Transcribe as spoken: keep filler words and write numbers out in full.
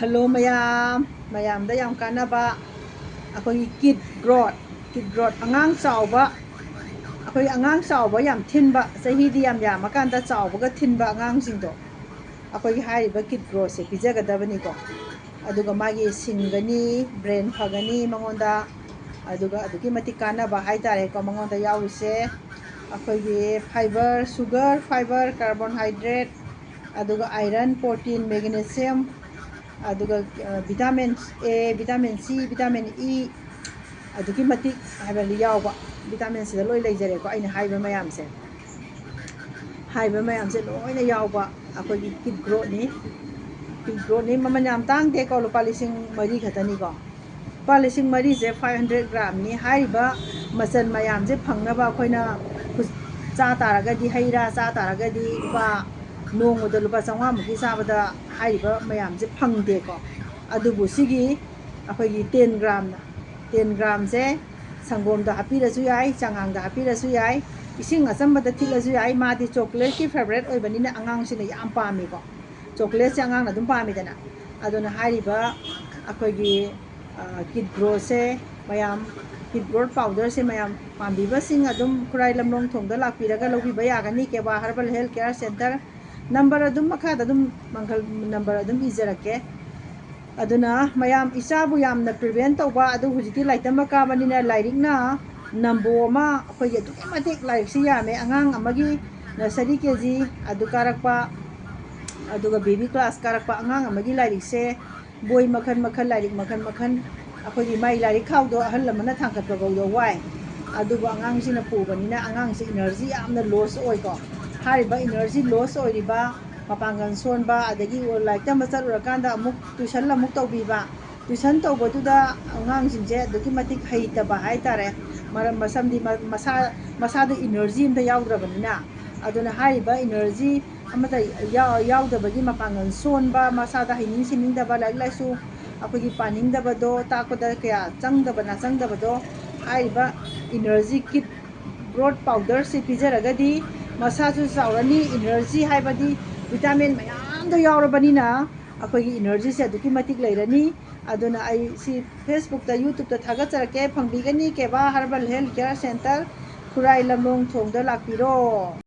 Hello ꯃꯌꯥꯝ, ꯃꯌꯥꯝꯗ ꯌꯥꯝ ꯀꯥꯟꯅꯕ ꯑꯩꯈꯣꯏꯒꯤ ꯀꯤꯠ ꯒ꯭ꯔꯣꯠ, ꯀꯤꯠ ꯒ꯭ꯔꯣꯠ, ꯑꯉꯥꯡ ꯆꯥꯎꯕ, ꯑꯩꯈꯣꯏ ꯑꯉꯥꯡ ꯆꯥꯎꯕ ꯌꯥꯝ ꯊꯤꯟꯕ, ꯆꯍꯤꯗꯤ ꯌꯥꯝ ꯌꯥꯝꯃꯀꯥꯟꯗ ꯆꯥꯎꯕꯒ ꯊꯤꯟꯕ ꯑꯉꯥꯡꯁꯤꯡꯗꯣ ꯑꯩꯈꯣꯏꯒꯤ ꯍꯥꯏꯔꯤꯕ ꯀꯤꯠ ꯒ꯭ꯔꯣꯠꯁꯦ ꯄꯤꯖꯒꯗꯕꯅꯤꯀꯣ꯫ ꯑꯗꯨꯒ ꯃꯥꯒꯤ ꯁꯤꯡꯒꯅꯤ, ꯕ꯭ꯔꯦꯟ ꯐꯒꯅꯤ ꯃꯉꯣꯟꯗ, ꯑꯗꯨꯒ ꯑꯗꯨꯛꯀꯤ ꯃꯇꯤꯛ ꯀꯥꯟꯅꯕ ꯍꯥꯏꯇꯥꯔꯦꯀꯣ ꯃꯉꯣꯟꯗ ꯌꯥꯎꯔꯤꯁꯦ꯫ ꯑꯩꯈꯣꯏꯒꯤ ꯐꯥꯏꯕꯔ, ꯁꯨꯒꯔ, ꯐꯥꯏꯕꯔ, ꯀꯥꯔꯕꯣꯟꯍꯥꯏꯗ꯭ꯔꯦꯠ, ꯑꯗꯨꯒ ꯑꯥꯏꯔꯟ, ꯄ꯭ꯔꯣꯇꯤꯟ, ꯃꯦꯒꯅꯦꯁꯤꯌꯝ, ꯑꯗꯨꯒ ꯚꯤꯇꯥꯃꯤꯟ ꯑꯦ, ꯚꯤꯇꯥꯃꯤꯟ ꯁꯤ, ꯚꯤꯇꯥꯃꯤꯟ ꯏ, ꯑꯗꯨꯛꯀꯤ ꯃꯇꯤꯛ ꯍꯥꯏꯕꯗꯤ ꯌꯥꯎꯕ ꯚꯤꯇꯥꯃꯤꯟꯁꯤꯗ ꯂꯣꯏ ꯂꯩꯖꯔꯦꯀꯣ꯫ ꯑꯩꯅ ꯍꯥꯏꯕ ꯃꯌꯥꯝꯁꯦ, ꯍꯥꯏꯕ ꯃꯌꯥꯝꯁꯦ ꯂꯣꯏꯅ ꯌꯥꯎꯕ ꯑꯩꯈꯣꯏꯒꯤ ꯀꯤꯠ ꯒ꯭ꯔꯣꯠꯅꯤ꯫ ꯀꯤꯠ ꯒ꯭ꯔꯣꯠꯅꯤ, ꯃꯃꯜ ꯌꯥꯝ ꯇꯥꯡꯗꯦꯀꯣ, ꯂꯨꯄꯥ ꯂꯤꯁꯤꯡ ꯃꯔꯤ ꯈꯛꯇꯅꯤꯀꯣ꯫ ꯂꯨꯄꯥ ꯂꯤꯁꯤꯡ ꯃꯔꯤꯁꯦ ꯐꯥꯏꯚ ꯍꯟꯗ꯭ꯔꯦꯠ ꯒ꯭ꯔꯥꯝꯅꯤ꯫ ꯍꯥꯏꯔꯤꯕ ꯃꯆꯜ ꯃꯌꯥꯝꯁꯦ ꯐꯪꯅꯕ ꯑꯩꯈꯣꯏꯅ ꯆꯥ ꯇꯥꯔꯒꯗꯤ, ꯍꯩ ꯔꯥ ꯆꯥ ꯇꯥꯔꯒꯗꯤ ꯂꯨꯄꯥ, ꯅꯣꯡꯃꯗ ꯂꯨꯄꯥ ꯆꯥꯝꯃꯉꯥꯃꯨꯛꯀꯤ ꯆꯥꯕꯗ ꯍꯥꯏꯔꯤꯕ ꯃꯌꯥꯝꯁꯦ ꯐꯪꯗꯦꯀꯣ꯫ ꯑꯗꯨꯕꯨ ꯁꯤꯒꯤ ꯑꯩꯈꯣꯏꯒꯤ ꯇꯦꯟ ꯒ꯭ꯔꯥꯝꯅ, ꯇꯦꯟ ꯒ꯭ꯔꯥꯝꯁꯦ ꯁꯪꯒꯣꯝꯗ ꯍꯥꯞꯄꯤꯔꯁꯨ ꯌꯥꯏ, ꯆꯉꯥꯡꯗ ꯍꯥꯞꯄꯤꯔꯁꯨ ꯌꯥꯏ, ꯏꯁꯤꯡ ꯑꯆꯝꯕꯗ ꯊꯤꯠꯂꯁꯨ ꯌꯥꯏ꯫ ꯃꯥꯗꯤ ꯆꯣꯀ꯭ꯂꯦꯠꯀꯤ ꯐꯦꯕꯔꯦꯠ ꯑꯣꯏꯕꯅꯤꯅ ꯑꯉꯥꯡꯁꯤꯡꯅ ꯌꯥꯝ ꯄꯥꯝꯃꯤꯀꯣ꯫ ꯆꯣꯀ꯭ꯂꯦꯠꯁꯦ ꯑꯉꯥꯡꯅ ꯑꯗꯨꯝ ꯄꯥꯝꯃꯤꯗꯅ꯫ ꯑꯗꯨꯅ ꯍꯥꯏꯔꯤꯕ ꯑꯩꯈꯣꯏꯒꯤ ꯀꯤꯠ ꯒ꯭ꯔꯣꯠꯁꯦ ꯃꯌꯥꯝ, ꯀꯤꯠ ꯒ꯭ꯔꯣꯠ ꯄꯥꯎꯗꯔꯁꯦ ꯃꯌꯥꯝ ꯄꯥꯝꯕꯤꯕꯁꯤꯡ ꯑꯗꯨꯝ ꯈꯨꯔꯥꯏ ꯂꯝꯂꯣꯡ ꯊꯣꯡꯗ ꯂꯥꯛꯄꯤꯔꯒ ꯂꯧꯕꯤꯕ ꯌꯥꯒꯅꯤ, Keba herbal health care centre. Number ꯑꯗꯨꯝ ꯃꯈꯥꯗ ꯑꯗꯨꯝ ꯃꯪꯒꯜ ꯅꯝꯕꯔ ꯑꯗꯨꯝ ꯏꯖꯔꯛꯀꯦ꯫ ꯑꯗꯨꯅ ꯃꯌꯥꯝ ꯏꯆꯥꯕꯨ ꯌꯥꯝꯅ ꯄ꯭ꯔꯤꯚꯦꯟ ꯇꯧꯕ, ꯑꯗꯨ ꯍꯧꯖꯤꯛꯇꯤ ꯂꯥꯏꯔꯤꯛ ꯇꯝꯕ ꯀꯥꯕꯅꯤꯅ ꯂꯥꯏꯔꯤꯛꯅ ꯅꯝꯕꯣ ꯑꯃ, ꯑꯩꯈꯣꯏꯒꯤ ꯑꯗꯨꯛꯀꯤ ꯃꯇꯤꯛ ꯂꯥꯏꯔꯤꯛꯁꯤ ꯌꯥꯝꯃꯦ꯫ ꯑꯉꯥꯡ ꯑꯃꯒꯤ ꯅꯔꯁꯔꯤ ꯀꯦ ꯖꯤ ꯑꯗꯨ ꯀꯥꯔꯛꯄ, ꯑꯗꯨꯒ ꯕꯦꯕꯤ ꯀ꯭ꯂꯥꯁ ꯀꯥꯔꯛꯄ ꯑꯉꯥꯡ ꯑꯃꯒꯤ ꯂꯥꯏꯔꯤꯛꯁꯦ, ꯕꯣꯏ ꯃꯈꯜ ꯃꯈꯜ, ꯂꯥꯏꯔꯤꯛ ꯃꯈꯜ ꯃꯈꯜ, ꯑꯩꯈꯣꯏꯒꯤ ꯃꯥꯏ ꯂꯥꯏꯔꯤꯛ ꯈꯥꯎꯗꯣ ꯑꯍꯜ ꯑꯃꯅ ꯊꯥꯡꯒꯠꯄ ꯐꯥꯎꯗ ꯋꯥꯏ꯫ ꯑꯗꯨꯕꯨ ꯑꯉꯥꯡꯁꯤꯡꯅ ꯄꯨꯕꯅꯤꯅ ꯑꯉꯥꯡꯁꯤ ꯏꯅꯔꯖꯤ ꯌꯥꯝꯅ ꯂꯣꯁ ꯑꯣꯏꯀꯣ꯫ ꯍꯥꯏꯔꯤꯕ ꯏꯅꯔꯖꯤ ꯂꯣꯁ ꯑꯣꯏꯔꯤꯕ, ꯃꯄꯥꯡꯒꯜ ꯁꯣꯟꯕ, ꯑꯗꯒꯤ ꯂꯥꯏꯔꯤꯛ ꯇꯝꯕ ꯆꯠꯂꯨꯔꯀꯥꯟꯗ ꯑꯃꯨꯛ ꯇꯨꯏꯁꯟ ꯑꯃꯨꯛ ꯇꯧꯕꯤꯕ, ꯇꯨꯏꯁꯟ ꯇꯧꯕꯗꯨꯗ ꯑꯉꯥꯡꯁꯤꯡꯁꯦ ꯑꯗꯨꯛꯀꯤ ꯃꯇꯤꯛ ꯍꯩꯇꯕ ꯍꯥꯏꯇꯥꯔꯦ꯫ ꯃꯔꯝ, ꯃꯁꯝꯗꯤ ꯃ-, ꯃꯁꯥ, ꯃꯁꯥꯗ ꯏꯅꯔꯖꯤ ꯑꯝꯇ ꯌꯥꯎꯗ꯭ꯔꯕꯅꯤꯅ꯫ ꯑꯗꯨꯅ ꯍꯥꯏꯔꯤꯕ ꯏꯅꯔꯖꯤ ꯑꯃꯠꯇ ꯌꯥꯎ-, ꯌꯥꯎꯗꯕꯒꯤ, ꯃꯄꯥꯡꯒꯜ ꯁꯣꯟꯕ, ꯃꯁꯥꯗ ꯍꯩꯅꯤꯡ ꯁꯤꯡꯅꯤꯡꯗꯕ, ꯂꯥꯏꯔꯤꯛ ꯂꯥꯏꯁꯨ ꯑꯩꯈꯣꯏꯒꯤ ꯄꯥꯅꯤꯡꯗꯕꯗꯣ, ꯇꯥꯛꯄꯗ ꯀꯌꯥ ꯆꯪꯗꯕ ꯅꯥꯆꯪꯗꯕꯗꯣ, ꯍꯥꯏꯔꯤꯕ ꯏꯅꯔꯖꯤ ꯀꯤꯠ ꯒ꯭ꯔꯣꯠ ꯄꯥꯎꯗꯔꯁꯤ ꯄꯤꯖꯔꯒꯗꯤ ꯃꯁꯥꯁꯨ ꯆꯥꯎꯔꯅꯤ꯫ ꯏꯅꯔꯖꯤ ꯍꯥꯏꯕꯗꯤ ꯚꯤꯇꯥꯃꯤꯟ ꯃꯌꯥꯝꯗꯣ ꯌꯥꯎꯔꯕꯅꯤꯅ ꯑꯩꯈꯣꯏꯒꯤ ꯏꯅꯔꯖꯤꯁꯦ ꯑꯗꯨꯛꯀꯤ ꯃꯇꯤꯛ ꯂꯩꯔꯅꯤ꯫ ꯑꯗꯨꯅ ꯑꯩ ꯁꯤ ꯐꯦꯁꯕꯨꯛꯇ, ꯌꯨꯇ꯭ꯌꯨꯕꯇ ꯊꯥꯒꯠꯆꯔꯛꯀꯦ꯫ ꯐꯪꯕꯤꯒꯅꯤ, ꯀꯦꯕꯥ ꯍꯔꯕꯦꯜ ꯍꯦꯜꯊ ꯀꯦꯌꯔ ꯁꯦꯟꯇꯔ, ꯈꯨꯔꯥꯏ ꯂꯝꯂꯣꯡ ꯊꯣꯡꯗ ꯂꯥꯛꯄꯤꯔꯣ꯫